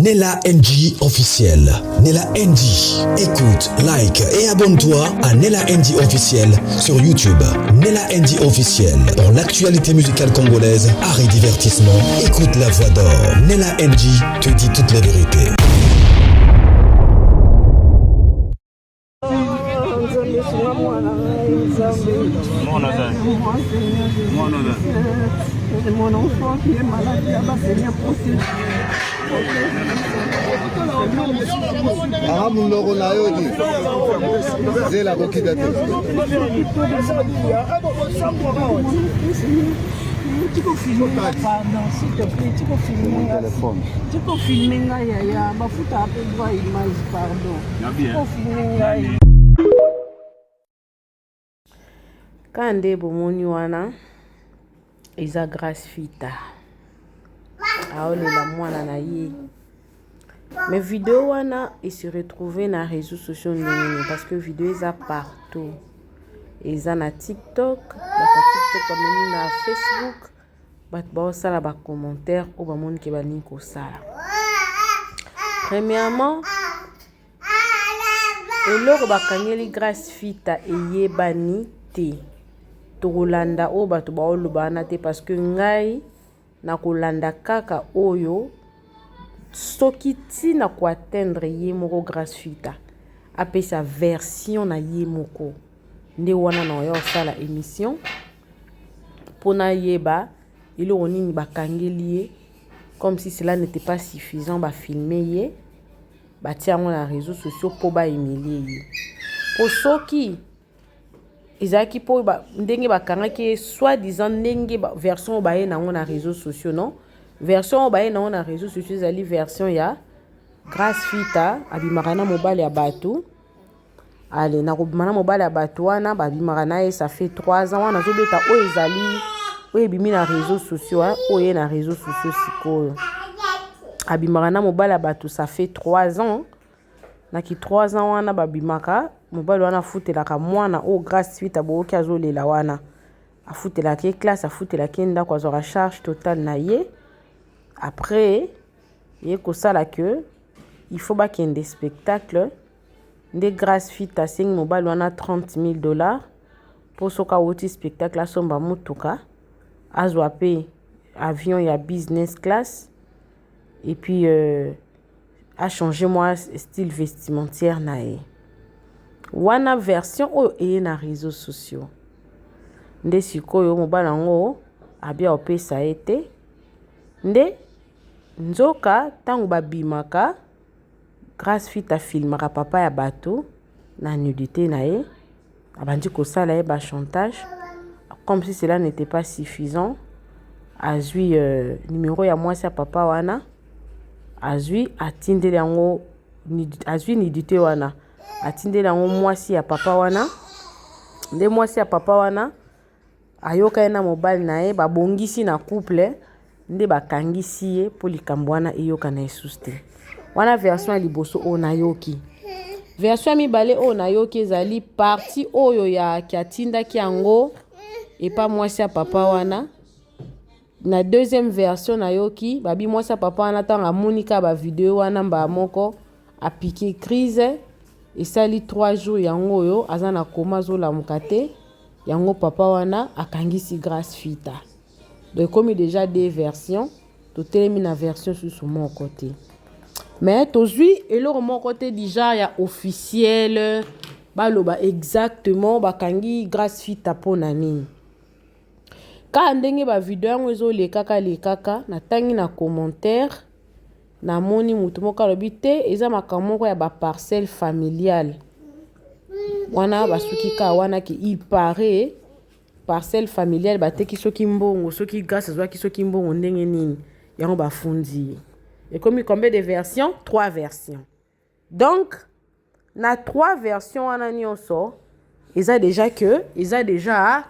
Nella NG officiel. Nella NG. Écoute, like et abonne-toi à Nella NG officiel sur YouTube. Nella NG officiel. Pour l'actualité musicale congolaise, art et divertissement, écoute la voix d'or. Nella NG te dit toutes les vérités. Mon enfant qui est malade là-bas, Seigneur, protège. Aka munoko na yo te zela kokita te. Tiko filme nga pardon s'il te plaît, tiko filme nga, tiko filme nga yaya, bafuta mpe droit image, pardon, tiko filme ngai. Ka nde bomoni wana eza Grace Fita aolela mwana na ye, mais video wana ese retrouve na réseaux sociaux ndenge nini? Parce que video eza partout, eza na TikTok, bato ya TikTok bamemi na Facebook, bato baosala bacommentaire oyo bamoni ke balingi kosala. Premièrement, eloko bakangeli Grace Fita eyebani te. Tokolanda oyo bato baoloba wana te, parce que ngai nakolanda kaka oyo soki ntina koatteindre ye moko Grace Fita apesa version na ye moko, nde wana na oya kosala émission mpo nayeba eloko nini bakangeli ye. Comme si cela n'était pas suffisant, bafilme ye, batia yango na réseaux sociaux mpo bahumilie ye. Mpo soki ezalaki mpo ndenge bakangaki ye, soit disant ndenge version oyo baye nango na réseaux sociaux, non, version oyo baye nango na réseaux sociaux ezali version ya Grace Fita abimaka na mobali ya bato. Ale na kobima na mobali ya bato wana, babimaka na ye, ça fait 3 ans. Wana azobeta oyo ezali oyo ebimi na réseaux sociaux, oyo ye na réseaux sociaux sikoyo, abimaka na mobali ya bato, ça fait 3 ans. Naki 3 ans wana babimaka, mobali wana afutelaka mwana oyo Grace Fita boyoki azolela wana, afutelaka ye classe, afutelaka ye ndako, azwaka charge totale na ye. Après ye kosala ke il faut bakende spectacle, nde Grace Fita asengi mobali wana 30 000 $ mpo soki awuti spectacle asomba mutuka, azwa mpe avion ya business class et puis achange mwa style vestimentaire na ye. Wana version oyo eye na réseaux sociaux. Nde sikoyo mobali yango abia opesa ye te, nde nzoka ntango babimaka, Grace Fita afilmaka papa ya bato na nudité na ye, abandi kosala ye bachantage. Comme si cela n'était pas suffisant, azwi numéro ya mwasi ya papa wana, azwi atindeli yango, azwi nudité wana, atindeli yango mwasi ya papa wana. Nde mwasi ya papa wana ayoka ye na mobali na ye, babongisi na couple, nde bakangisi ye mpo likambo wana eyokana lisusu te. Wana version ya liboso oyo nayoki. Version ya mibale oyo nayoki ezali partie oyo ya ki atindaki yango epa mwasi ya papa wana. Na deuxième version nayoki babi mwasi ya papa wana, ntango amoni kaka bavideo wana, mbala moko apike crise, esali 3 jours yango oyo aza na koma, azolamuka te. Yango papa wana akangisi Grace Fita. Donc ekomi déjà deux versions, totelemi na version susu moko te, mais tozwi eloko moko te déjà ya officiel baloba exactement bakangi Grace Fita mpo na nini. Kaka ndenge bavideo yango ezolekaka lekaka, natangi na commentaire, namoni motu moko alobi te eza makambo moko ya baparcelle familiale wana. Basuki kaka wana ke il paraît parcelle familiale bateki, soki mbongo, soki Grâce azwaki soki mbongo ndenge nini, yango bafundi ye. Ekomi combien de versions? Trois versions. Donc na trois versions wana nyonso eza déjà que eza déjà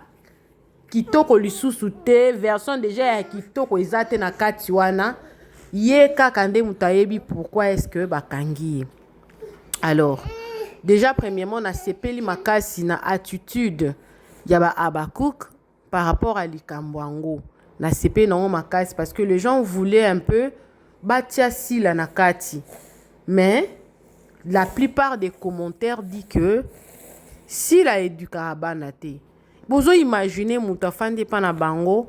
kitoko lisusu te. Version déjà ya kitoko eza te na kati wana. Ye kaka nde moto ayebi pourquoi est ce que bakangi ye. Alors déjà, premièrement, nasepeli makasi na attitude ya ba Abakouk par rapport à likambo yango. Nasepeli nango makasi parce que les gens voulaient un peu batia Sila na kati mais la plupart des commentaires dit que Sila edukaka bana te. Bozo imaginer moto afandi epa na bango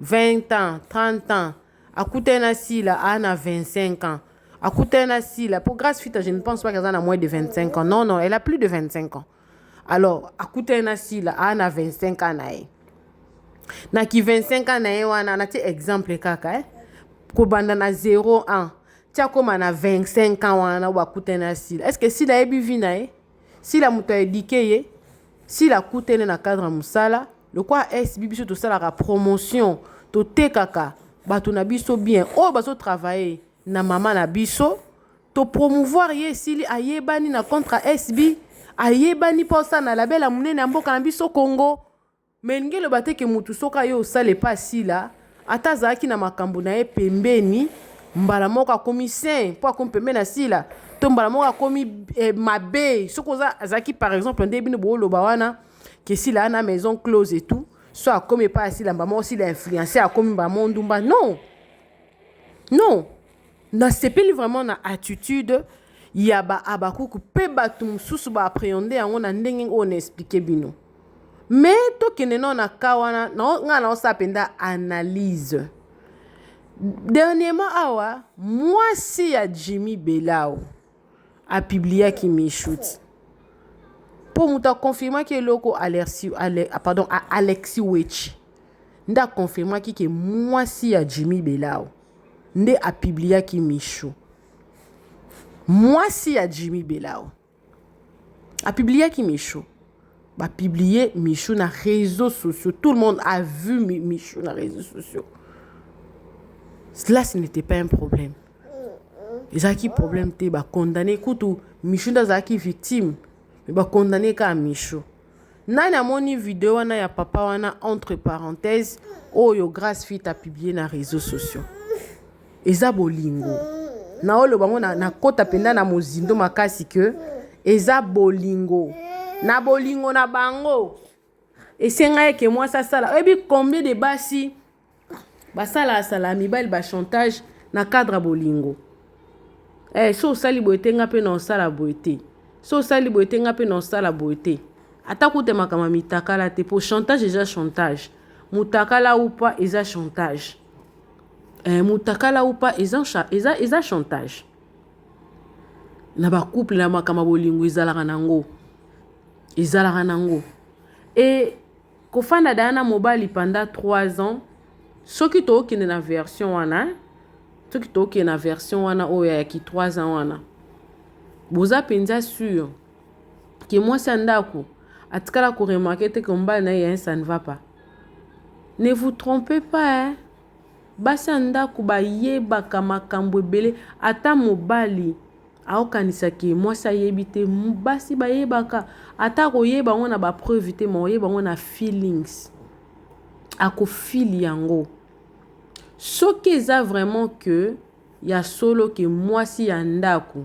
20 ans, 30 ans, akutani na Sila a na 25 ans. Akutani na Sila pour Grace Fita, je ne pense pas qu'elle a moins de 25 ans. Non non, elle a plus de 25 ans. Alors akutani na Sila a na 25 ans na ye. Na ki 25 ans na ye wana natie exemple kaka eh? Kobanda na 0 ans ti akóma na 25 ans wana oyo bakutani na Sila. Est ce que Sila ayebi vie na ye? Sila moto aéduquer ye? Sila akutani na cadre ya mosala lokwa SB, biso tosalaka promotion, totekaka bato na biso bien oyo bazotravailler na mama na biso, topromouvoir ye. Esili, ayebani na contre SB, ayebani mpo osala na label ya monene ya mboka na biso Congo. Mais elingi eloba te ke motu soki aye osala epa asila, ata azalaki na makambo na ye pembeni, mbala moko akomi saint mpo akomi pembeni asila, to mbala moko akomi mabe. Soki oza azalaki par exemple nde bino booloba wana ke Sila na maison close et tout, so akomi epai asila, mbala moko Sila influence, akomi mbala moko ndumba. Non non, nasepeli vraiment na attitude ya baabakuku mpe bato mosusu baappréhender yango na ndenge oyo na expliquer bino. Mais tokende nao na ka wana, ngai naosala mpenza analyse. Dernièrement awa, mwasi ya Jimmy Belao apubliaki Michut mpo moto akonfirmaki eloko Alexi, Ale, pardon, Alexi Wechi nde akonfirmaki ke mwasi ya Jimmy Belao nde apubliaki Michu. Mwasi ya Jimmy Belao apubliaki Michu, bapublier Michu na réseaux sociaux, tout le monde a vu Michu na réseaux sociaux. Là, ce n'était pas un problème, ezalaki problème te. Bacondamner kutu Michu nde azalaki victime, mais bacondamner kaka Michu. Nani amoni video wana ya papa wana, entre parenthèse, oyo Grâce Fit apublier na réseaux sociaux? Eza bolingo. Naoloba ngo nakota mpenza na mozindo makasi ke eza bolingo. Na bolingo na bango, esenga eke mwasi asala. Oyebi combien de basi basala asala mibali bachantage na cadre ya bolingo? So osali boye te, nga mpe na osala boye te. So osali boye te, nga mpe na osala boye te. Ata kuta makambo ya mitakala te, po chantage eza chantage, mutakala ou pas eza chantage. Mutakala ou pas eza chantage. Na bacouple, na makambo ya bolingo, ezalaka nango, ezalaka nango. E kofanda daya na mobali pendant 3 ans, soki tookende na version wana, soki tookende na version wana oyo yaki 3 ans wana, boza mpenza sûr ke mwasi ya ndako atikala koremarquer te ke mobali na ye, ça ne va pas? Ne vous trompez pas, hein? Basi ya ndako bayebaka makambo ebele. Ata mobali aokanisaki mwasi ayebi te, basi bayebaka. Ata koyeba yango na bapreuve te, ma oyeba yango na feelings, akofili yango. Soki eza vraiment ke ya solo ke mwasi ya ndako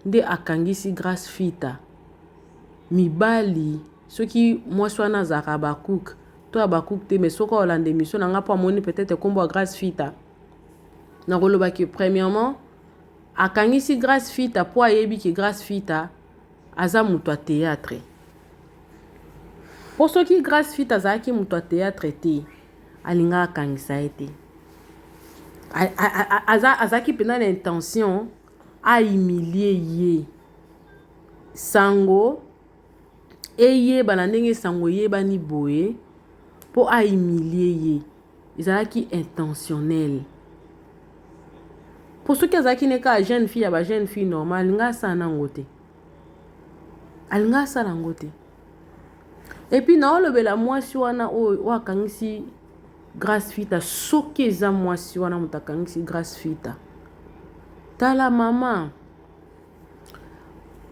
nde akangisi Grâce Fita mibali, soki mwasi wana azalaka bacook to ya bacook te, mais soki aolanda émission na nga mpo amoni peut-être nkombo ya Grâce Fita, nakolobaki premièrement akangisi Grâce Fita mpo ayebi ke Grâce Fita aza moto ya théâtre. Mpo soki Grâce Fita azalaki moto ya théâtre te, alingaka akangisa ye te. Azalaki mpenza na intention ahumilie ye, sango eyebana ndenge sango eyebani boye, mpo ahumilie ye. Ezalaki intentionnel, mpo soki azalaki ne kaka jeune fille ya bajeune fille normale, alinga asala nango te, alinga asala yango te. Et puis naolobela mwasi wana oyo akangisi Grâce Fita. Soki eza mwasi wana moto akangisi Grâce Fita, tala mama,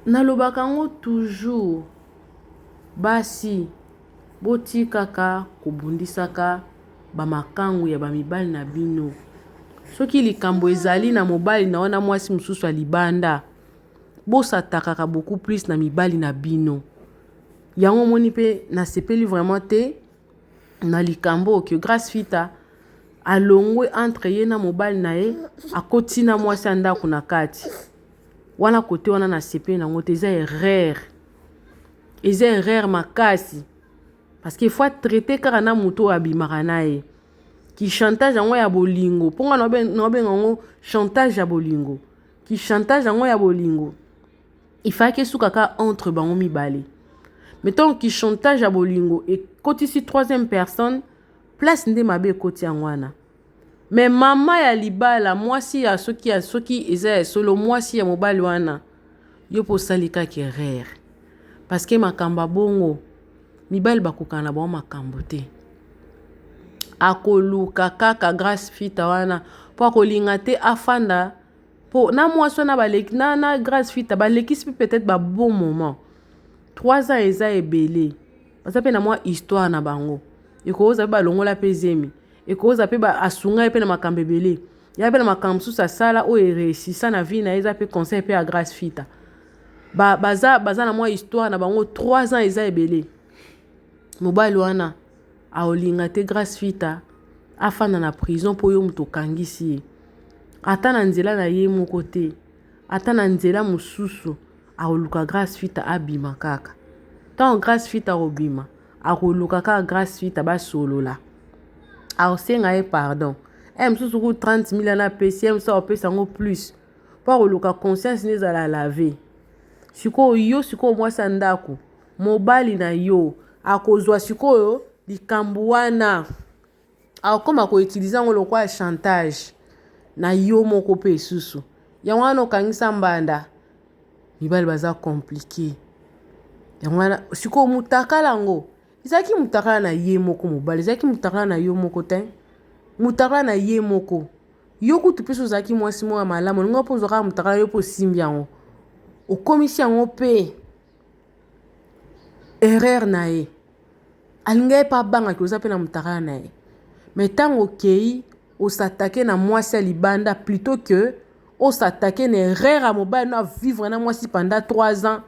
nalobaka yango toujours, basi botikaka kobundisaka bamakangu ya bamibali na bino. Soki likambo ezali na mobali na wana mwasi mosusu ya libanda, bosatakaka beaucoup plus na mibali na bino. Yango omoni mpe nasepeli vraiment te na likambo oyo ke Grâce Fita. Alongwe entre ye na mobali na ye, akoti na mwasi ya ndako na kati. Wana kote wana na sepeli nango te, eza erreur. Eza erreur makasi. Parce que faut traiter kaka na moto oyo abimaka na ye. Ki chantage yango ya bolingo, mpo nga naobenga yango chantage ya bolingo. Ki chantage yango ya bolingo. Il fallait esuka kaka entre bango mibale. Mais tant ki chantage ya bolingo ekotisi troisième personne, place nde mabe ekoti yango wana. Mais mama ya libala, mwasi ya soki ya soki eza ya solo, mwasi ya mobali wana, yo mpo osali kaka erreur. Parce que makambo ya bongo, mibali bakokana na bango makambo te. Akoluka kaka Grace Fita wana mpo akolinga te afanda mpo na mwasi wana baleki na, na Grace Fita balekisi mpe peut-être ba bon moment. 3 ans eza ebele. Baza mpe na mwa histoire na bango. Ekoza mpe balongola mpe zemi. Ekoza mpe asunga ye mpe na makambo ebele. Ya mpe na makambo mosusu asala oyo ereusisa na vie na ye, eza mpe conseil mpe ya Grace Fita. Ba, baza, baza na mwa histoire na bango. 3 ans eza ebele. Mobali wana aolinga te Grace Fita afanda na prison mpo yo moto okangisi ye. Ata na nzela na ye moko te, ata na nzela mosusu, akoluka Grace Fita abima kaka. Ntango Grace Fita akobima, akoluka kaka Grace Fita basolola, akosenga ye pardon. E mosusu ku 30 000 wana apesi ye, mosusu akopesa yango plus mpo akoluka conscience nde ezala lave. Sikoyo yo, sikoyo mwasi ya ndako, mobali na yo akozwa sikoyo likambo wana, akokoma koutilize yango lokola chantage na yo moko mpe lisusu. Yango wana okangisa mbanda. Mibali baza compliqué. Yango wana sikoyo mutakala yango ezalaki mutakala na ye moko mobali, ezalaki mutakala na yo moko te, mutakala na ye moko. Yo kutu mpe so ozalaki mwasi moko ya malamu, olingi mpo ozwa kaka mutakala yo mpo osimbi yango, okomisi yango mpe erreur na ye. Alingi ye mpe abangaki oza mpe na mutakala na ye. Mais ntango okei osatake na mwasi ya libanda plutôt que osatake na erreur ya mobali no avivre na mwasi pendant 3 ans,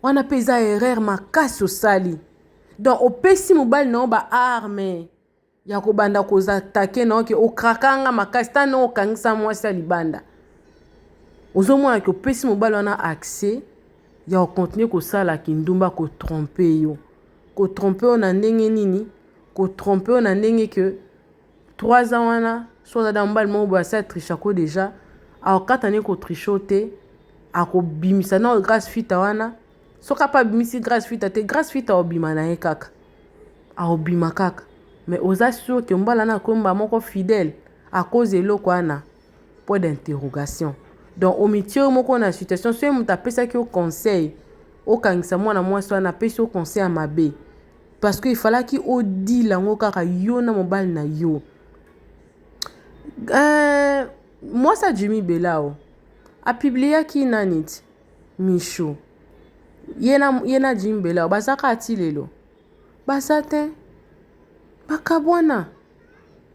wana mpe eza erreur makasi osali. Donc opesi mobali na yo ba arme ya kobanda kozatake na yo ke okrakanga makasi tana okangisa mwasi ya libanda. Ozomona ke opesi mobali wana accès ya kocontinue kosala kindumba, kotrompe yo. Kotrompe yo na ndenge nini? Kotrompe yo na ndenge ke 3 ans wana so oza na mobali moko boye asi atrichako deja, akokata ne kotriche yo te, akobimisa na Grace Fita wana. Soki apa abimisi Grace Fita te, Grace Fita akobima na ye kaka, akobima kaka. Mais oza sûr ke mobali wana akomi moko fidèle à cause eloko wana? Point d'interrogation. Donc omitie yo moko na situation. Soki moto apesaki yo conseil okangisa mwana mwasi wana, apesi yo conseil ya mabe, parce que il fallaki odila yango kaka yo na mobali na yo. Mwasi ya Jimmy Belao apubliaki nani ti Michou, ye na Jimmy Belao baza kaka ti lelo, baza te, bakabwana,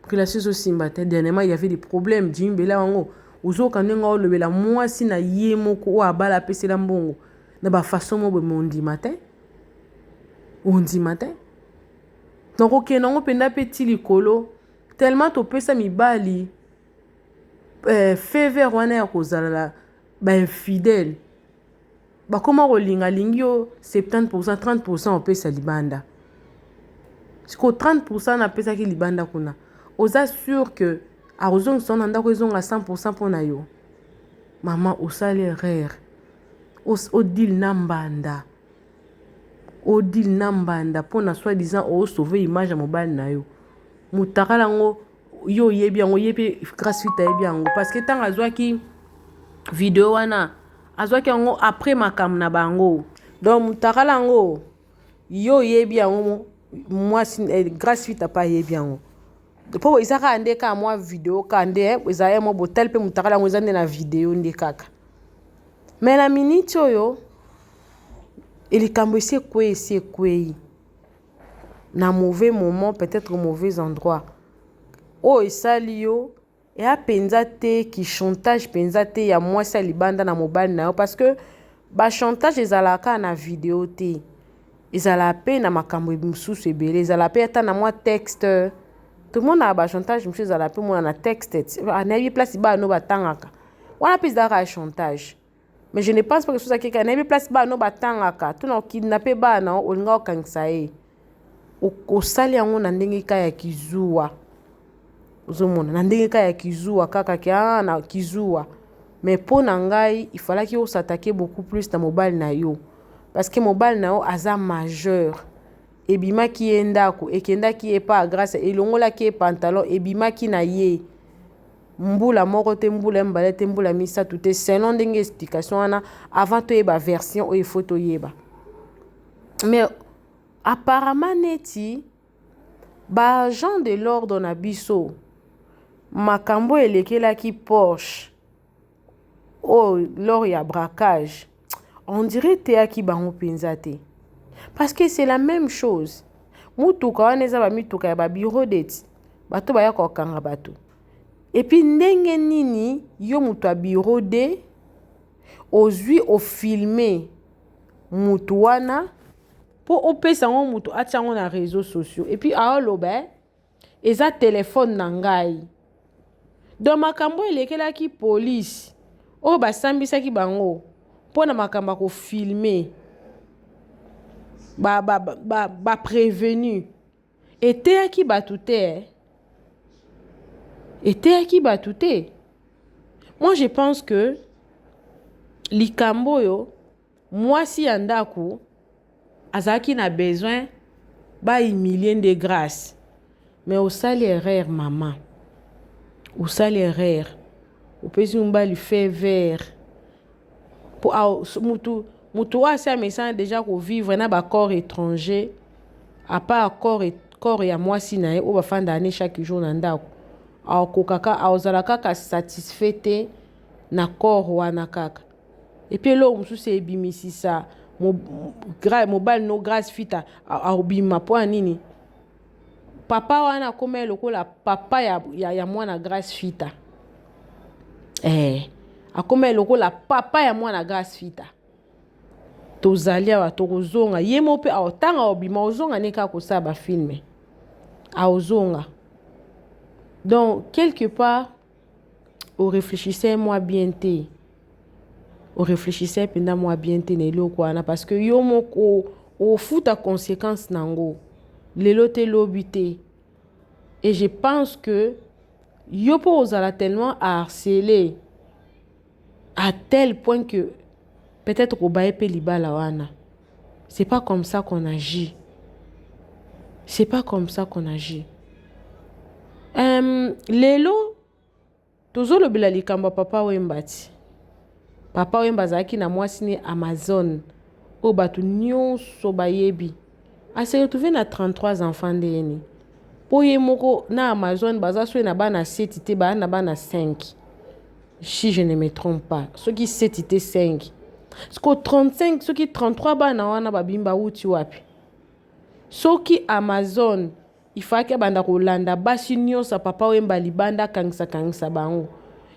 relation ezosimba te. Dernièrement il y avait des problèmes. Jimmy Belao yango ozoyoka ndenge aolobela mwasi na ye moko oyo abala apesela mbongo na bafaçon moko boye, ondima te, ondima te. Donc okende yango mpenza mpe ti likolo tellement topesa mibali faveur wana ya kozala bainfidèle. Bakoma kolinga alingi yo 70%, 30% opesa libanda. Sikoyo 30% napesaki libanda kuna, oza sûr que akozongisa na ndako ezonga 100% mpona yo? Mama, osali erreur, odile na mbanda, odile na mbanda mpona soi-disant osauve image ya mobali na yo. Mutakala yango yo oyebi yango, ye mpe Grace Fita ayebi yango, parce que ntango azwaki video wana, azwaki yango après makambo na bango. Donc mutakala yango yo oyebi yango, mwasi Grace Fita mpe ayebi yango, mpo eza kaka nde kaka mwa video kaka nde ezala mwa botali mpe mutakala yango eza nde na video nde kaka. Mais na minute oyo likambo esi ekwei, esi ekwei na mauvais moment, peut-être au mauvais endroit. Oyo esali yo eya mpenza te ki chantage mpenza te ya mwasi ya libanda na mobali na yo, parce que bachantage ezalaka kaka na video te, ezalaka mpe na makambo mosusu ebele, ezalaka mpe ata na mwa texte. Tomonaka ba chantage mosusu ezala mpe mona na texte, ah, nayebi place bana no batangaka wana mpe ezalaka ya chantage. Mais je ne pense pas que soki akeka nayebi place bana no batangaka to na okidnape bana olinga okangisa ye, osali yango na ndenge ka ya kizuwa. Ozomona na ndenge ka ya kizuwa kaka ke ah, na kizuwa. Mais mpo na ngai ifalaki osatake beaucoup plus na mobali na yo, parce que mobali na yo aza majeur. Ebimaki ye ndako, ekendaki ye pa Grace, elongolaki ye pantalon, ebimaki na ye mbula moko te, mbula ya mibale te, mbula misato te, selon ndenge explication wana. Avant toyeba version oyo, ifo toyeba. Mais apparemment neti baagent de l'ordre na biso, makambo elekelaki Porsche oyo lors ya braquage, on dirait eteyaki bango mpenza te, parce que c'est la même chose. Mutuka wana eza bamituka ya babureau deti, bato baya kokanga bato. Et puis ndenge nini yo moto ya bureau d ozwi ofilme mutu wana mpo opesa yango moto atia yango na réseaux sociaux? Et puis aoloba eza telefone na ngai. Donc makambo elekelaki polise oyo basambisaki bango mpo na makambo ya kofilme baprévenu ba, ba, ba eteyaki bato te, eteyaki bato te. Moi, je pense que likambo oyo, mwasi ya ndako azalaki na besoin bahumilie nde Grâce. Mais osali erreur, mama, osali erreur, opesi mobali feu vert po mutu mutu oyo asi amesana déjà kovivre na bacorps étranger à part corps ya mwasi na ye oyo bafandaka ne chaque jour na ndako. Akokaka akozala kaka satisfait te na corps wana kaka. Et puis eloko mosusu ebimisisa mobali no Grâce Fita akobima mpo ya nini? Papa wana akóma ye lokola papa ya mwana Grâce Fita. Akóma ye lokola papa ya mwana Grâce Fita. Tozali awa, tokozonga ye mo mpe aotanga obima, ozonga ne kaka kosala bafilme, aozonga. Donc quelque part oréfléchissait mwa bien te, oréfléchissait mpenza mwa bien te na eloko wana, parce que yo moko ofuta conséquence nango lelo te, lobi te. Et je pense que yo mpo ozala tellement harcelé à tel point que peut-être obaye mpe libala wana. C'est pas comme ça qu'on agit, c'est pas comme ça qu'on agit. Lelo tozolobela likambo ya Papa Wemba ti Papa Wemba azalaki na mwasi ne Amazon oyo bato nyonso bayebi, ase retrouve na 33 enfants. Ndeni mpo ye moko na Amazon baza soki na bana 7 te, baa na bana 5 si je ne me trompe pas, soki 7 te, 5. Siko 35, soki 33 bana wana babimi bawuti wapi? Soki Amazon ifaki abanda kolanda basi nyonso ya Papa Wemba libanda, akangisa-kangisa bango,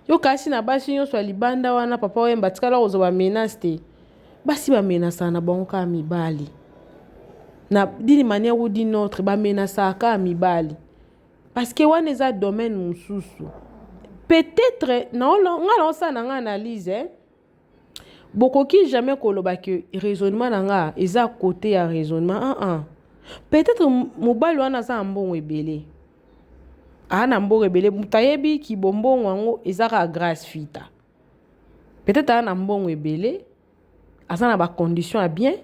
yo kasi na basi nyonso ya libanda wana Papa Wemba atikala kozwa bamenace te. Basi bamenasaka na bango kaka mibali na d'une manière ou d'une autre, bamenasaka kaka mibali, parce que wana eza domaine mosusu. Peut-être nga naosala na nga analyse, eh? Bokoki jamais koloba ke raisonnement na nga eza côté ya raisonnement. Ah, ah. Peut-être mobali wana aza na mbongo ebele, aa na mbongo ebele. Moto ayebi kibombongo yango eza kaka Grâce Fita. Peut-être aa na mbongo ebele, aza na bacondition ya bien,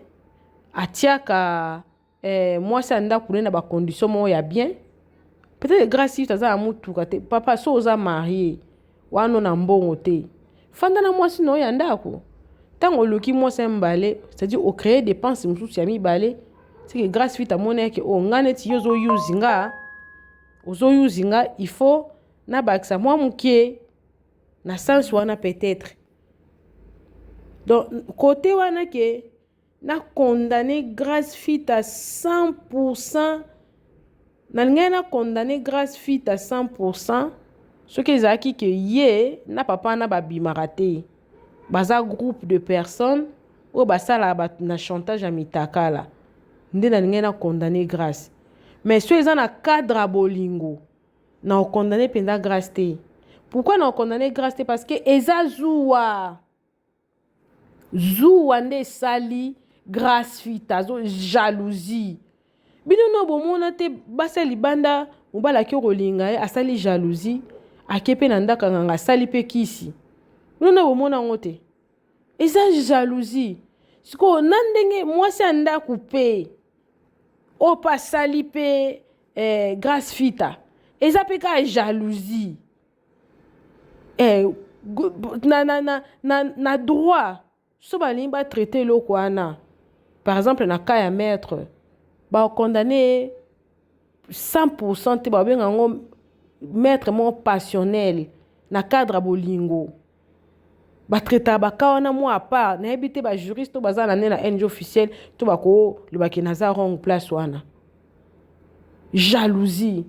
atiaka mwasi ya ndako ne na bacondition moko ya bien. Peut-être Grâce Fita aza na motuka te. Papa, so oza marie wana na mbongo te, fanda na mwasi na oyo ya ndako. Ntango oluki mwasi ya mibale, c'est-à-dire ocréer dépense mosusu ya mibale. C'est que Grâce Fita amoni eke o nga neti yo ozoyuzi nga, ozoyuzi nga, il faut nabakisa mwa mokie na sens wana peut-être. Donc côté wana ke na condamné Grâce Fita 100%, nalingai na condamné Grâce Fita 100% soki ezalaki ke ye na papa wana babimaka te, baza groupe de personnes oyo basalaka bato na chantage ya mitakala, nde nalingai na condamné Grâce. Mais so eza na cadre ya bolingo. Na okondane mpenza Grace te. Pourquoi na okondane Grace te? Parce que eza zuwa. Zuwa nde esali Grace Fita, azo jalousie. Bino no bomona te basi ya libanda mobali ake kolinga ye asali jalousie, ake mpe na ndako ya nganga asali mpe kisi. Bino no bomona yango te? Eza jalousie. Sikoyo na ndenge mwasi ya ndako mpe oyo mpe asali mpe eh, Grace Fita eza mpe kaka jalousie. Eh, na, na, na, na, na droit so balingi batraite eloko wana par exemple na cas ya maître bakondane ye 100 te, babenga yango maître moko passionnel na cadre ya bolingo. Batraitaka baka wana mwa apart. Nayebi te bajuriste to baza na nde na ng officiel to bakolobaki naza wrong place wana. Jalousie.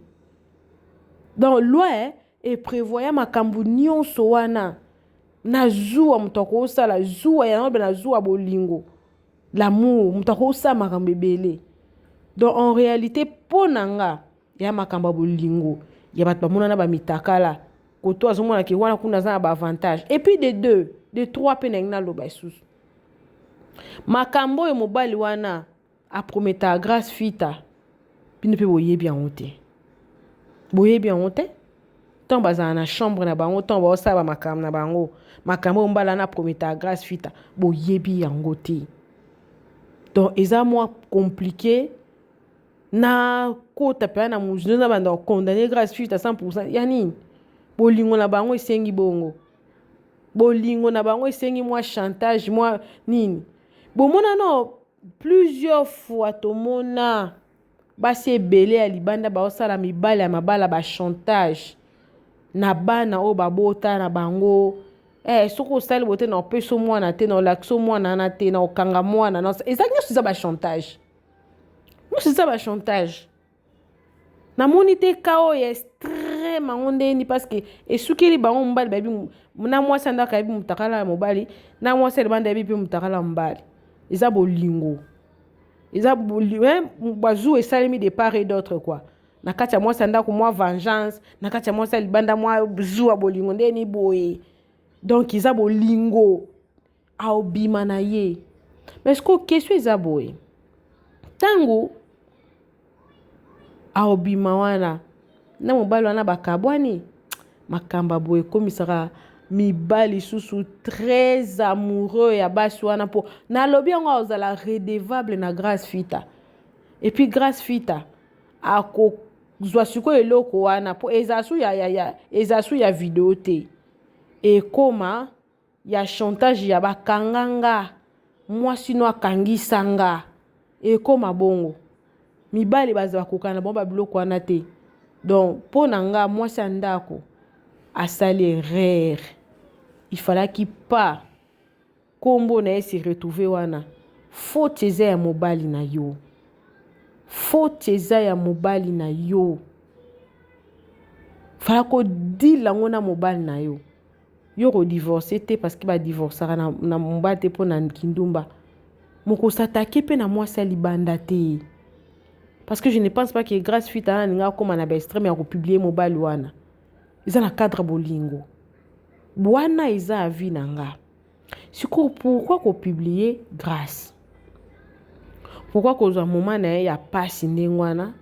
Donc loi eh, eprévoya makambo nyonso wana na zuwa moto akosala zuwa yango mpe na zuwa bolingo l'amour moto akosala makambo ebele. Donc en réalité mpo na nga ya makambo ya bolingo ya bato bamonana bamitakala koto azomona ke wana kuna aza na baavantage. Et puis de deux de trois mpe nangi naloba lisusu makambo oyo mobali wana aprometaka Grace Fita, bino mpe boyebi yango te, boyebi yango te. Ntango bazala na chambre na bango, ntango baosala bamakambo na bango, makambo oyo mbala wana aprometaka Grace Fita, boyebi yango te. Donc eza mwa compliqué na kota mpenza na mozindo na banda kokondane Grace Fita 100% ya nini. Bolingo na bango esengi bongo, bolingo na bango esengi mwa chantage mwa nini. Bomona no plusieurs fois tomona basi ebele ya libanda baosala mibali ya mabala ba chantage na bana oyo babota na bango. Soki osali boye te na opesa mwana te, na olakisa mwana wana te, na okanga mwana na eza nyonso eza ba chantage, nyonso eza ba chantage. Namoni te ka oyo extrême yango ndeni parce que esukeli bango mobali bayebi na mwasi ya ndako ayebi motakala ya mobali na mwasi ya libanda ayebi mpe motakala ya mobali. Eza bolingo, eza bazuwa esalemi de part et d'autre quoi. Na kati ya mwasi ya ndako mwa vengeance, na kati ya mwasi ya libanda mwa zuwa bolingo ndeni boye. Donc eza bolingo aobima na ye. Mais sikoyo question eza boye, ntango aobima wana na mobali wana bakabwani, makambo ya boye ekomisaka mibali susu très amoureux ya basi wana, mpo nalobi yango azala redevable na Grace Fita. Et puis Grace Fita akozwa sikoyo eloko wana mpo eza su ya, ya, ya, eza su ya video te, ekoma ya chantage ya bakanga nga mwasi no akangisa nga, ekoma bongo. Mibali baza bakokana na bango babiloko wana te. Donc mpo na nga mwasi ya ndako asali erreur, il fallaki pas kombo na ye se retrouver wana. Faute eza ya mobali na yo, faute eza ya mobali na yo, fala kodila yango na mobali na yo. Yo kodivorce te parce que badivorcaka na, na mobali te mpo na kindumba. Mokosatake mpe na mwasi ya libanda te, parce que je ne pense pas que Grace Fita wana alinga akóma na baextrême ya kopublie mobali wana. Eza na cadre bolingo wana, eza avis na nga. Sikoyo pourquoi kopublie Grace? Pourquoi kozwa moment na ye ya pasi ndenge wana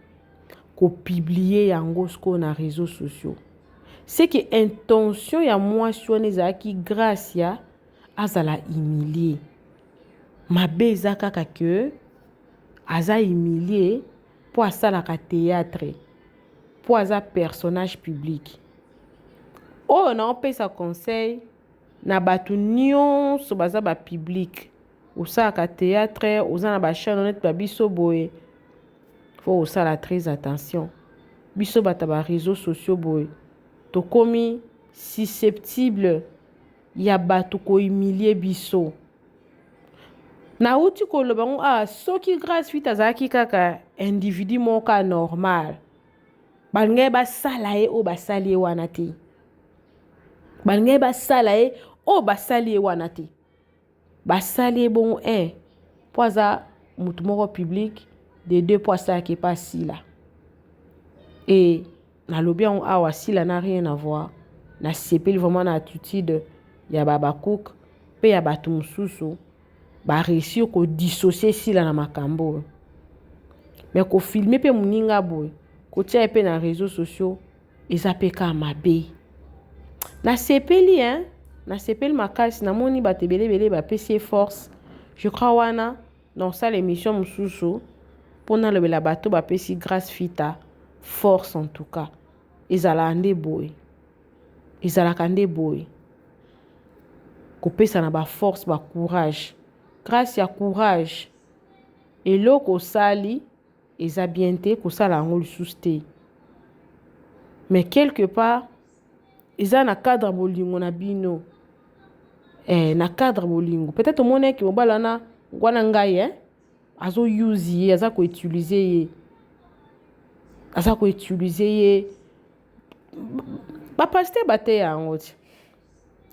kopublie yango sikoyo na réseaux sociaux? C'est que intention ya mwasi wana ezalaki Grace ya azala humilie. Mabe eza kaka ke aza humilie mpo asalaka théâtre, mpo aza personnage public. Oyo naopesa conseil na bato nyonso baza ba public, osalaka théâtre, oza na ba chaîne neti ba biso boye, faut osala très attention. Biso bato ya ba réseaux sociaux boye tokomi susceptible ya bato kohumilie biso. Nauti koloba ngo awa, soki Grace Fita azalaki kaka individu moko kaka normal, balingaki basala ye oyo basali ye wana te, balingaki basala ye oyo basali ye wana te. Basali ye bongo 1 mpo aza motu moko public, de 2 mpo asalaki epa asila. E Nalobi yango awa Sila n'a rien à voir. Nasepeli vraiment na attitude ya ba Habacuc pe ya bato mosusu ba réussir ko dissocier Sila na makambo oyo. Mais ko filmer pe moninga boye, kotia ye pe na réseaux sociaux eza pe kaka mabe. Nasepeli hein, nasepeli makasi, namoni bato ebele ebele bapesi ye force. Je crois wana Nakosala emission mosusu mpo nalobela bato bapesi Grace Fita force en tout cas. Ezalaka nde boye. Ezalaka nde boye. Kopesana ba force, ba courage. Grace ya courage. Eloko osali eza bien te, kosala yango lisusu te. Mais quelque part eza na cadre bolingo na bino eh, na cadre bolingo peut-être omonaki mobali wana wana ngai eh, azo use ye aza koutilize ye aza koutilize ye bapaster bateya yango ti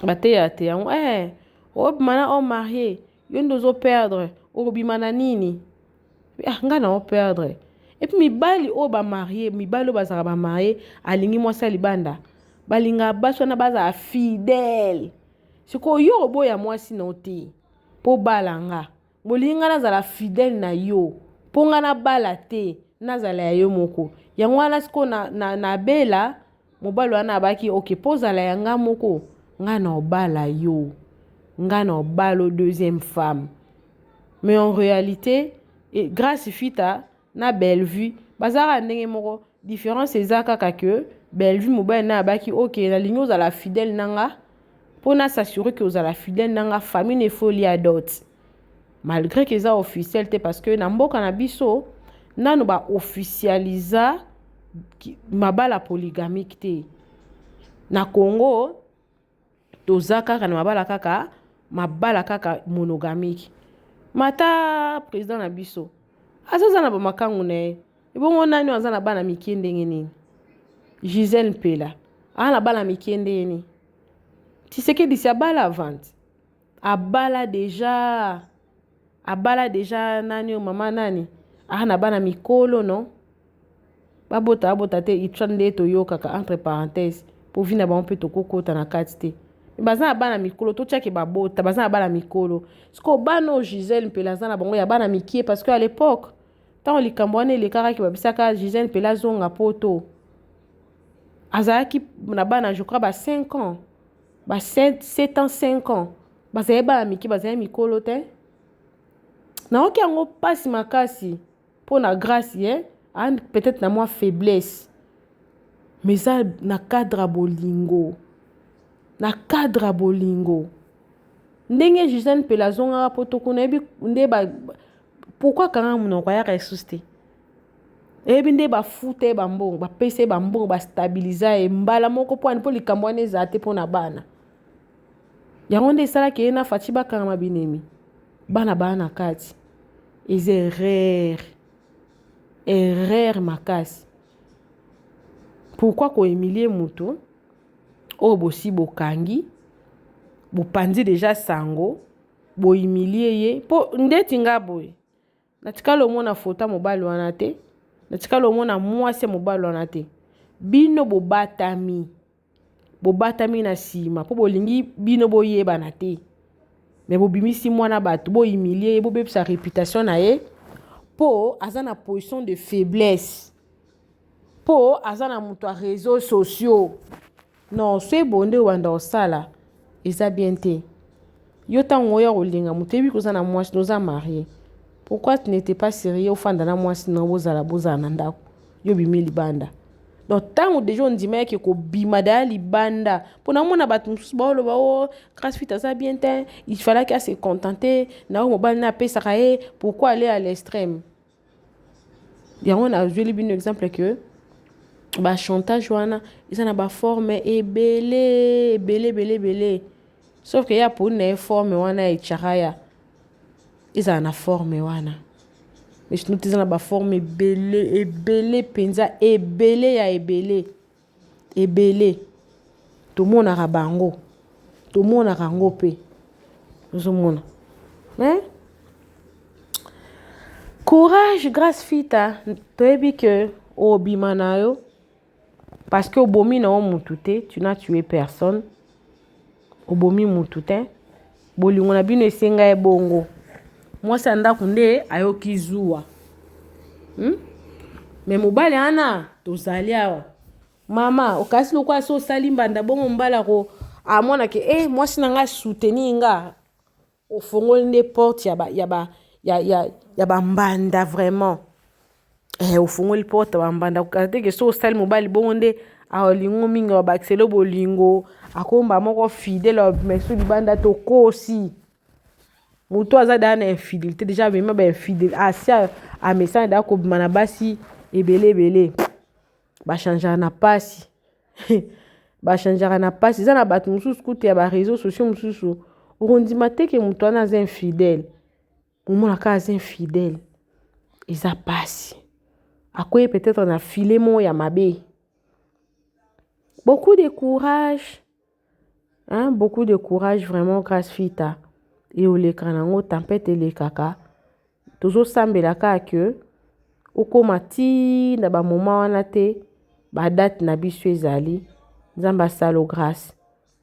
bateya te yango eh, obima na homme marie yo nde ozo perdre okobima na nini ah, ngai na operdre epuis mibali oyo bamarie mibali oyo bazalaka bamarie alingi mwasi ya libanda balingaka basi wana bazala fidèle sikoyo yo oboya mwasi na yo te mpo obala nga bolingi ngai nazala fidèle na yo mpo ngai nabala te nazala ya yo moko yango wana sikoyo nabela na, na Mobali wana abaki ok po ozala ya nga moko nga na obala yo nga na obala yo deuxième femme mais en réalité Grace Fita na Bellevue bazalaka ndenge moko différence eza kaka que Bellevue mobali na abaki ok nalingi ozala fidèle na nga po na s'assurer que ozala fidèle na nga famille ne faut lia dot malgré que eza officiel te parce que na mboka na biso nanu ba officialisa mabala polygamique te na Congo toza kaka na mabala kaka mabala kaka monogamique mata président na biso azaza na bamakangu na ye ebongo nani aza na bana mike ndenge nini Gisèle Mpela aza na bana mike ndenge nini Tshisekedi si abala avant abala deja abala deja nani oyo mama nani aa na bana mikolo no babota babota te itwa nde toyokaka entre parenthèse mpo vi na bango mpe tokokota na kati te baza na bana mikolo totiake babota baza na bana mikolo sikoyo bana oyo gisele mpela aza na bango ya bana mikie parce que à l'époque ntango likambo wana elekakaki babisaka gisele mpela azonga poto azalaki na bana je crois ba 5 ans ba 7, 7 ans 5 ans bazali bana mike bazali mikolo te nayoki yango mpasi makasi mpo na grâce ye eh? peut-être na mwa faiblesse mais eza na cadre ya bolingo na cadre ya bolingo ndenge Gisèle Mpela azongaka poto kuna yebi nde ba pourquoi akanga monoko ayaka lisusu te eyebi nde bafuta ye bambongo bapesa ye bambongo bastabiliza ye mbala moko mpo ani mpo likambo wana ezala te mpo na bana yango nde esalaki ye na faci bakangama binemi bana baa na kati eza erreur erreur makasi pourquoi kohumilie moto oyo bosi bokangi bopanzi deja sango bohumilie ye mpo ndeti nga boye Natikali omona foto ya mobali wana te. Natikali omona mwasi ya mobali wana te. Bino bobatami. Bobatami na nsima mpo bolingi bino boyebana te. Me bobimisi mwana bato, bo humilie ye, bobebisa reputation na ye mpo aza na position de faiblesse. Mpo aza na moto ya réseaux sociaux. Non soki boye nde obanda kosala eza bien te yo ntango oya kolinga moto oyebi koza na mwasi na oza marie pourquoi tu n'étais pas sérieux ofanda na mwasi na bozala bozala na ndako yo obimi libanda donc ntango deja ondima yake kobima daya libanda mpo namona bato mosusu baoloba o oh, grace fit aza bien te il fallaki ase contenter na oyo mobali na apesaka ye pourquoi aller à l'extrême Yango nazweli bino exemple que ba chantage wana eza na ba forme ebele ebele ebele ebele sauf que ye aponi na ye forme wana ya echaraya ezala na forme wana mais sinon te eza na ba forme ebele ebele mpenza ebele ya ebele ebele tomonaka bango tomonaka yango mpe ozomona mais courage grace fita toyebi ke obima na yo. Parce que obomi na yo mutu te, tu n'as tué personne. Obomi mutu te. Bolingo na bino esenga ye bongo. Mwasi ya ndako nde ayoki zuwa. Hmm? Mais mobali wana tozali awa. Mama, okasi lokola so osali mbanda bongo mobali ako amona ke eh mwasi na nga soutenir nga. Ofongoli nde porte ya ba ya ba ya ya ya ba mbanda vraiment. Eh, ofongoli porte ya ba mbanda kokata te ke so osali mobali bongo nde alingo mingi abakiselo bolingo akomba moko fidèle mais so libanda tokosi moto aza daa na infidélité déjà amema ba infidèle asi amesana daa kobima na basi ebele ebele bachangeaka na pasi bachangeaka na pasi eza na bato mosusu kutu ya ba réseaux sociaux mosusu okondima te ke moto wana aza infidèle omonaka aza infidèle eza pasi akwei peut-être na filet moko ya mabe beaucoup de courage hein? Beaucoup de courage vraiment Grâce Fita eoleka nango tempête elekaka tozosambela kaka ke okóma ti na bamoma wana te badate na biso ezali nzambe asalo grâce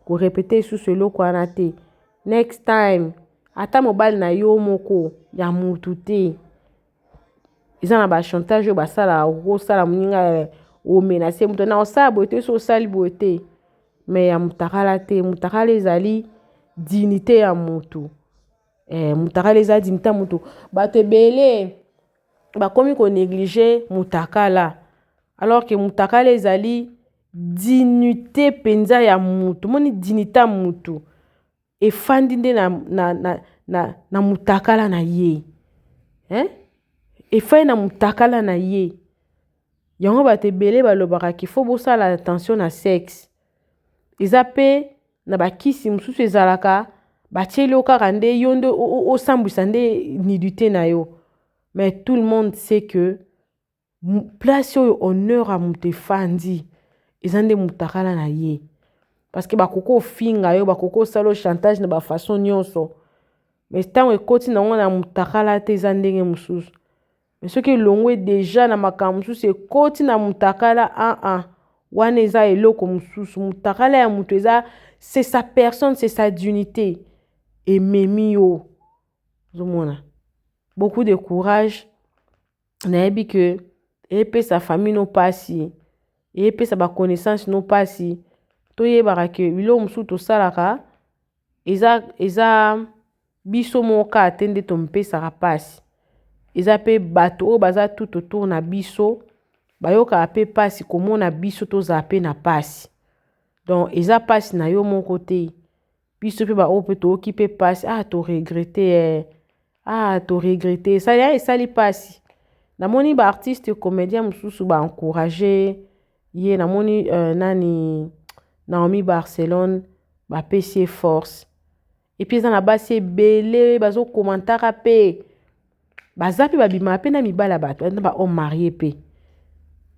korepete lisusu eloko wana te next time ata mobali na yo moko ya mutu te eza na bachantage oyo basalaka okosala moninga omenase moto na osala boye te so osali boye te me ya mutakala te mutakala ezali dignité ya mutu eh, mutakala eza dignité ya mutu bato ebele bakomi konéglige mutakala alors que mutakala ezali dignité mpenza ya mutu moni dignité ya mutu efandi nde na, na, na, na, na mutakala na ye eh? Efandi na mutakala na ye yango bato ebele balobaka qu'il faut bosala attention na sexe eza mpe na bakisi mosusu ezalaka batieli yo kaka nde yo nde osambwisa nde nudité na yo mais tout le monde sait que place oyo honneur ya moto efandi eza nde mutakala na ye parce que bakoki ofinga yo bakoki osala yo chantage na bafaçon nyonso mais ntango ekoti nango na mutakala te eza ndenge mosusu mais soki elongwe deja na makambo mosusu ekoti na mutakala aa ah, ah, wana eza eloko mosusu mutakala ya moto eza c'est sa personne c'est sa dignité ememi yo ozomona beaucoup de courage nayebi ke epesa famille no mpasi epesa baconnaissance no mpasi toyebaka ke biloko mosusu tosalaka eza eza biso moko kaka te nde tomipesaka mpasi eza mpe bato oyo baza tout autour na biso bayokaka mpe mpasi komona biso tozala mpe na mpasi donc eza mpasi na yo moko te biso mpe baoyo mpe toyoki mpe mpasi ah toregrete eh. Ah to regrette esali ah, esali pasi namoni ba artiste comédien mosusu ba encourage ye namoni euh, nani Naomi Barcelone bapesi ye force epuis eza na basi ebele bazokomantaka mpe baza mpe babimaka mpe na mibali ya bato na ba homme marie mpe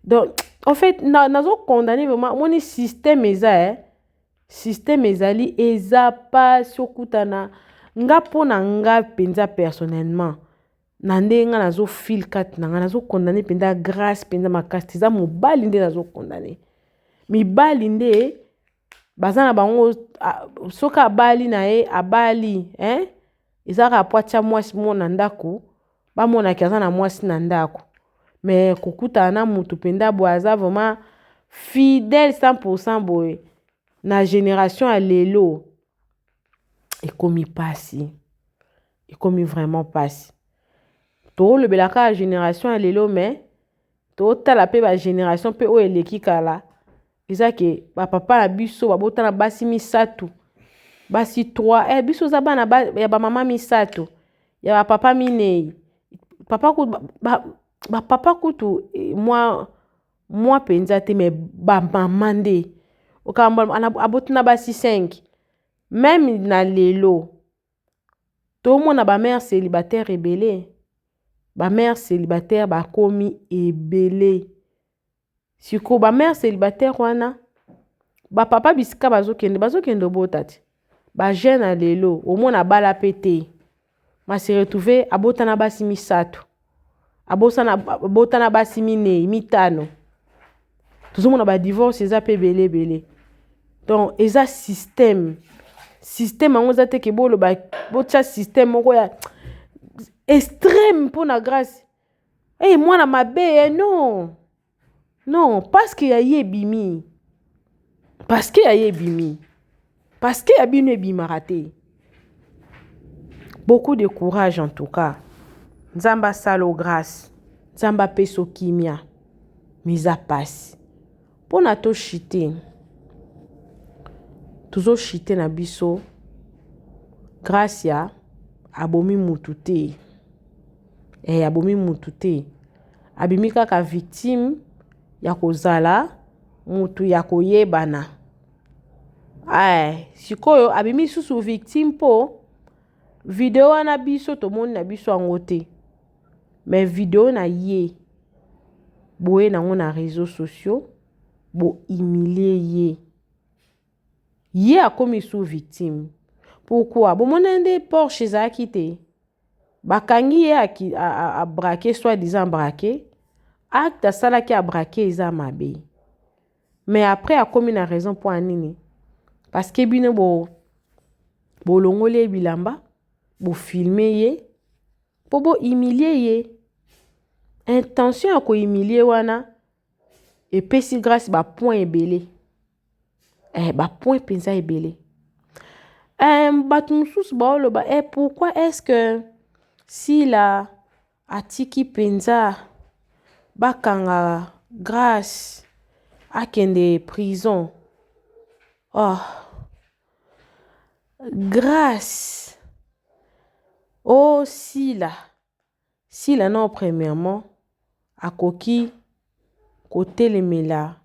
donc en fait nazocondamne vraiment omoni système eza eh? Système ezali eza pasi okutana nga mpo na nga mpenza personnellement na ndenge nga nazo fil kati na nga nazo condamne mpenza grace mpenza makasi eza mobali nde nazo condamne mibali nde baza na bango soki abali na ye abali hein? Eza kaka po atia mwasi moko na ndako bamonaki aza na mwasi na ndako me kokutana na mutu mpenza boye aza vraiment fidèle 100% boye na génération ya lelo ekomi pasi ekomi vraiment pasi tolobela kaka génération ya lelo mais totala mpe bagénération mpe oyo eleki kala eza ke bapapa na biso babota na basi misato basi 3 eh, biso oza bana ba, ya bamama misato ya bapapa minei papa kutu bapapa ba kutu eh, mwa mwa mpenza te me bamama nde okambo aboti na basi 5 meme na lelo tomona bamare célibataire ebele bamare célibataire bakomi ebele Sikoyo ba mère célibataire wana ba papa bisika bazokende bazokende obota te ba jeune ya lelo omona abala pe te ma se retrouver abota na basi misato abosana abota na basi minei mitano. Tozomona ba divorce eza pe ebele ebele. Donc eza système. Système yango eza te ke boloba botia système moko ya extrême mpo na grâce. Hey, mwana mabe eh, non. Non, parce que ya ye ebimi. Parce que ya ye ebimi. Parce que ya bino ebimaka te. Beaucoup de courage en tout cas. Nzambe asala o grâce. Nzambe apesa kimia. Mais eza pasi. Mpo na to chite. Tozo chite na biso. Gracia abomi mutu te. Eh, abomi mutu te. Abimi kaka victime ya kozala mutu ya koyebana. Eh, sikoyo abimi susu victime mpo video wana biso tomoni na biso yango te. Mais video na ye boye nango na réseaux sociaux bo humilie ye. Ye akomi sous victime. Pourquoi? Bomona nde Porsche ezalaki te. Bakangi ye a braquer soit disant braquer. Acte asalaki a braquer eza mabe. Mais après akomi na raison mpo ya nini? Parce que bino bo bolongoli ye bilamba, bo filmer ye mpo bo humilier ye. Intention ya ko humilier wana epesi grâce ba point ebele. Eh, ba point mpenza ebele. Eh, bato mosusu baoloba eh, pourquoi est-ce que Sila atiki mpenza bakanga Grâce akende prison? Oh. Grâce oh Sila Sila nao premièrement akoki kotelemela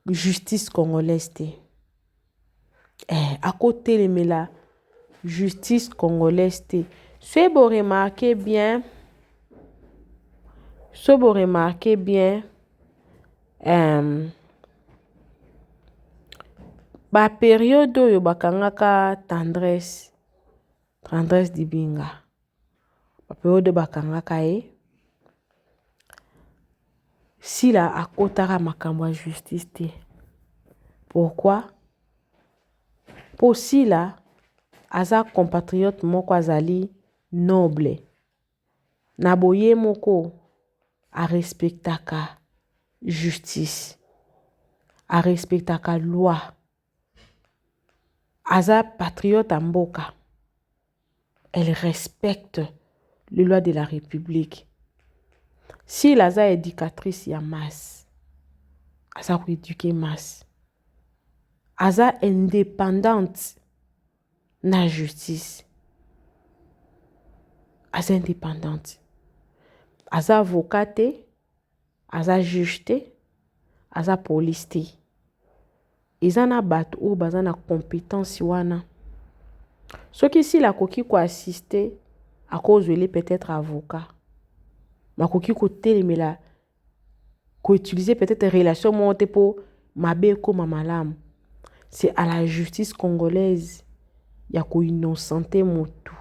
justice congolaise te. Eh, akotelemela justice congolaise te. Soki bo remarquer bien, soki bo remarquer bien, euh, ba periode oyo bakangaka tendresse, tendresse dibinga. Ba periode bakangaka ye, Sila akotaka makambo ya justice te. Pourquoi? Po Sila aza compatriote moko azali noble. Na boye moko a respectaka justice, a respectaka loi. Aza patriote ya mboka. Elle respecte les lois de la République. Sila aza éducatrice ya masse. Aza koéduquer masse. Aza indépendante na justice. Aza indépendante. Aza avocat te, aza juge te, aza police te. Eza na bato oyo baza na compétence wana. Soki Sila akoki koassiste, akozwele peut-être avocat. Bakoki kotelemela koutiliser peut-être relation moko te mpo mabe ekóma malamu. C'est à la justice congolaise ya koinnocenter motu.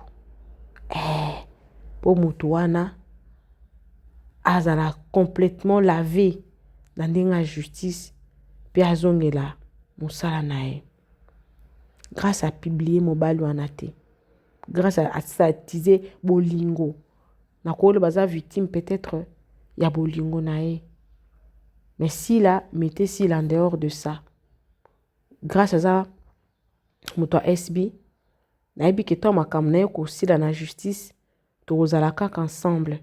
Eh, mpo motu wana azala complètement lavé na ndenge ya justice mpe azongela mosala na ye. Grâce a publier mobali wana te. Grâce asatize bolingo. Nakoloba aza victime peut-être ya bolingo na ye. Mais Sila, mettez Sila en dehors de ça. Grâce aza moto ya SB, nayebi ke to makambo na ye kosila na justice, tokozala kaka ensemble.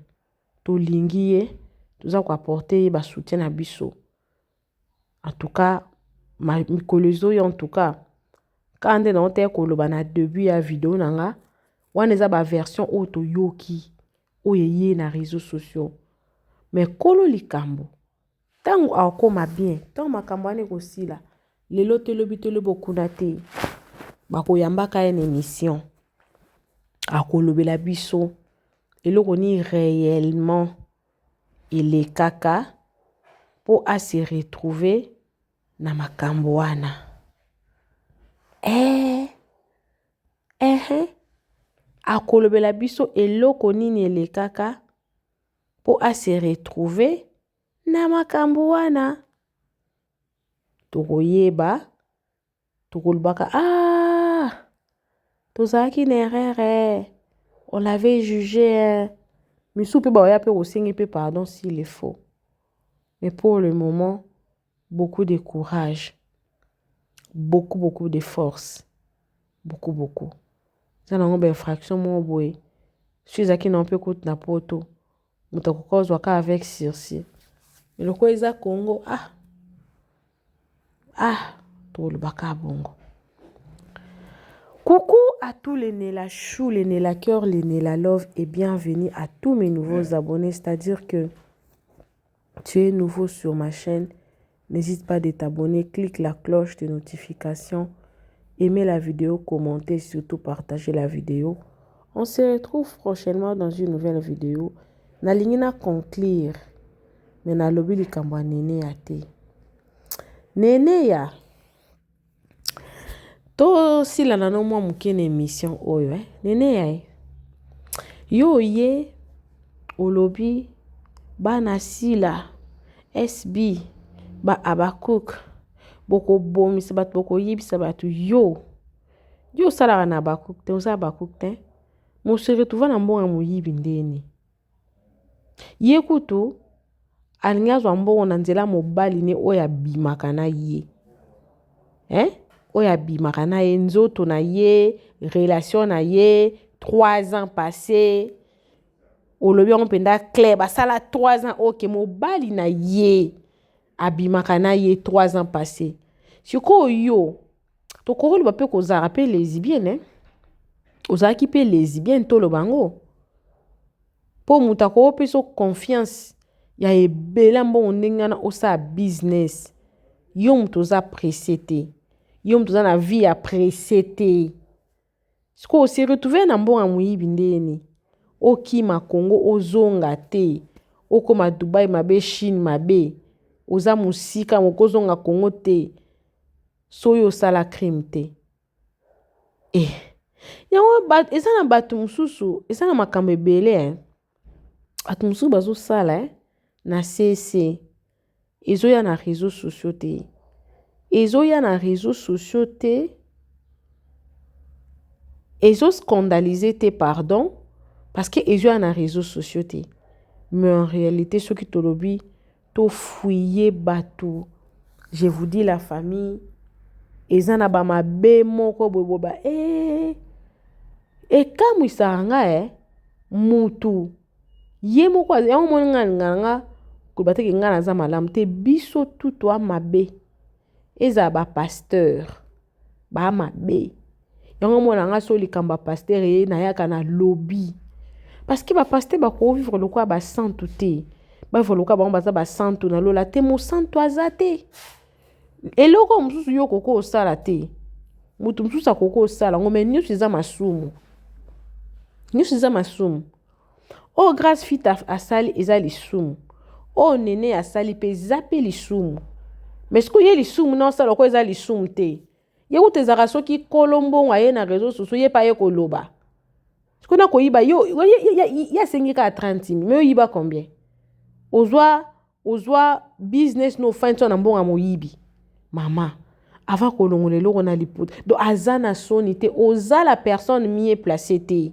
Tolingi ye, toza koapporter ye ba soutien na biso. En tout cas, mikolo ezoya en tout cas, kaka nde naotaya koloba na début ya video na nga, wana eza ba version oyo toyoki, oyo eye na réseaux sociaux. Mais kolo likambo, ntango akokoma bien, ntango makambo wana ekosila, lelo te lobi te lobi okuna te, bakoyambaka ye na émission, akolobela biso eloko nini réellement elekaka mpo a se retrouver na makambo wana. Eh, eh, akolobela biso eloko nini elekaka mpo a se retrouver na makambo wana. Tokoyeba, tokolobaka ah, tozalaki na erreur eh. On l'avait jugé eh. Misusu mpe baoya mpe kosengi mpe pardon s'il le faut. Mais pour le moment, beaucoup de courage, beaucoup beaucoup de force, beaucoup beaucoup. Eza nango ba infraction moko boye soki ezalaki nango mpe kutu na poto moto akoki kozwa kaka avec sursis mais lokola eza Congo ah ah tolobaka bongo. Coucou à tous les Nella Chou, les Nella Cœur, les Nella Love et bienvenue à tous mes nouveaux abonnés. C'est-à-dire que tu es nouveau sur ma chaîne, n'hésite pas de t'abonner, clique la cloche de notification, aimez la vidéo, commentez, surtout partagez la vidéo. On se retrouve prochainement dans une nouvelle vidéo. Nalingi na conclure, mais nalobi likambo ya Neneya te. Neneya, tosilana no mwa moke na émission oyo eh? Neneya eh? Yo oye olobi bana sila SB ba Habakuk bokobomisa bato, bokoyebisa bato. Yo yo osalaka na Habakuk te, oza Habakuk te, mose retrouva na mbongo ya moyibi ndeni. Ye kutu alingi azwa mbongo na nzela mobali ne oyo abimaka na ye eh? Oyo abimaka na ye, nzoto na ye, relation na ye 3 ans passé, olobi yango mpenza clair, basala 3 ans oke mobali na ye abimaka na ye 3 ans passé. Sikoyo yo tokoki koloba mpe kozala mpe lesbienne eh? Ozalaki mpe lesbienne, toloba yango mpo moto akopesa confiance ya ebele mbongo ndenge wana osala business. Yo moto oza pressé te, yo moto oza na vie ya pressé te, sikoyo ose retrouve na mbongo ya moyibi ndeni okima Congo, ozonga te, okoma Dubai mabe, Chine mabe, oza mosika, mokozonga Congo te soki osala crime te. Eh, yango eza na bato mosusu, eza na makambo ebele eh. Bato mosusu bazosala eh, na cc ezoya na réseaux sociaux te, ezoya na réseaux sociaux te, ezoscandalize te, pardon, parce que ezoya na réseaux sociaux te. Mais en réalité soki tolobi tofuye bato, je vous dis la famille, eza na bamabe moko boye boye ba eh, ekamwisaka nga eh, mutu ye moko yango moni nga alingaka nga koloba teke nga naza malamu te. Biso tu toa mabe, ezala bapasteur baa mabe. Yango mona nga so likambo ya pasteur ye nayaka na lobi, parce que bapasteur bakovivre lokola basantu te, bavivre lokola bango baza basantu na lola te. Mosantu aza te. Eloko mosusu yo okoki osala te, moto mosusu akoki osala yango, me nyonso eza masumu, nyonso eza masumu. Oyo Grâce Fita asali eza lisumu, oyo Nene asali mpe eza mpe lisumu. Mais sikoyo ye lisumu na osala oko eza lisumu te. Ye kutu ezalaka soki kolo mbongo aye na réseau sociaux, ye mpe aye koloba sikoyo na koyiba yo, ye asengi kaka 30 000, mais oyiba combien? Ozwa ozwa business no ofandi so na mbongo ya moyibi. Mama avant kolongola eloko na liputa, donc aza na soni te. Oza la personne mieux placée te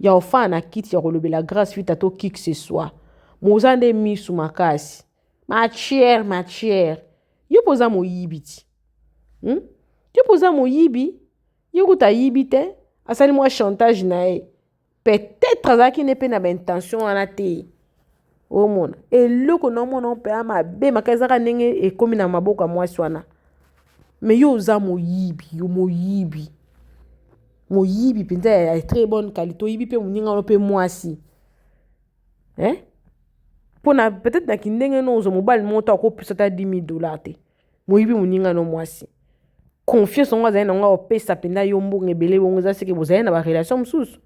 ya ofanda na kiti ya kolobela Grâce Fita to qui que ce soit. Moza nde misu makasi, matière matière. Yo mpo oza moyibi ti, Yo mpo oza moyibi. Ye kuta ayibi te, asali mwa chantage na ye, peut-être azalaki ne mpe na baintention wana te. Omona eloko na omona mpe ya mabe makasi ezaka ndenge ekomi na maboko ya mwasi wana. Me yo oza moyibi, yo moyibi, moyibi mpenza ya très bonne qualité. Oyibi mpe moninga wana mpe mwasi eh? Mpona peut-être na kindenge no ozwa mobali moko to akopesa ata 10 000 dollars te. Moyibi moninga no mwasi, confiance yango azali nango akopesa mpenza yo mbongo ebele bongo, eza seke bozali na barelation mosusu.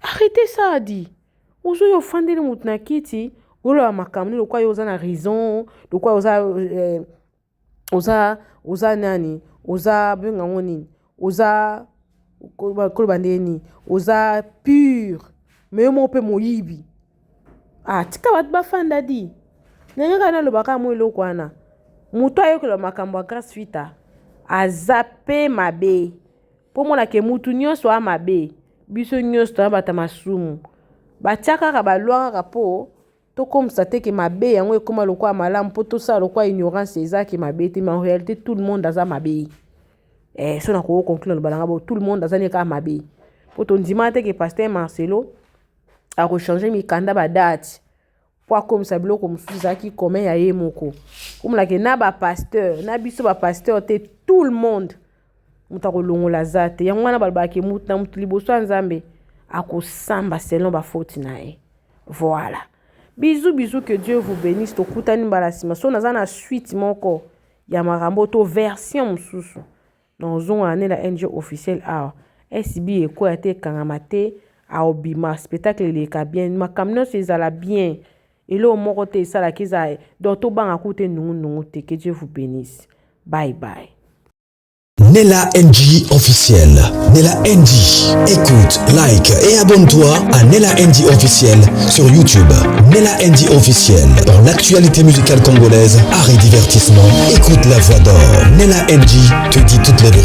Arrêtez ça, adi ozoyo ofandeli motu na kiti oloba makambo nini lokola yo oza na raison, lokola oza eh, oza oza nani, oza benga yango nini, oza koloba ndenge nini, oza pure, me yo moko mpe moyibi. Ah, tika bato bafanda di ndenge kaka nalobaka mwa eloko wana. Moto ayokela makambo ya Grace Fita aza pe mabe. Po mona ke mutu nyonso a mabe. Biso nyonso toza bata masumu. Batia kaka ba loi kaka po tokomisa te ke mabe yango ekoma lokola malamu po tosala lokola ignorance eza ke mabe te, mais en réalité tout le monde aza mabe. Eh, so nakoki conclure na loba na nga bo tout le monde aza ne kaka mabe. Po tondima te ke pasteur Marcelo akochanger mikanda ba date po akomisa biloko mosusu ezalaki commun ya ye moko. Komona ke na ba pasteur, na biso ba pasteur te, tout le monde moto akolongola aza te. Yango wana balobaka ke moto na moto liboso ya Nzambe akosamba selon ba faute na ye. Voilà. Bisous, bisous, que Dieu vous bénisse. Tokutani mbala nsima. So naza na suite moko ya makambo to version mosusu. Nazonga na Nella NG officiel awa. SB ekoya te, ekangama te, aobima spectacle eleka bien, makambo nyonso ezala bien. Eloko moko te esalaka eza donc tobanga kutu te nungu nungu te. Que Dieu vous bénisse. Bye bye. Nella NG officiel. Nella NG. Écoute, like et abonne-toi à Nella NG officiel sur YouTube. Nella NG officiel. Dans l'actualité musicale congolaise, art et divertissement, écoute la voix d'or. Nella NG te dit toutes les vérités.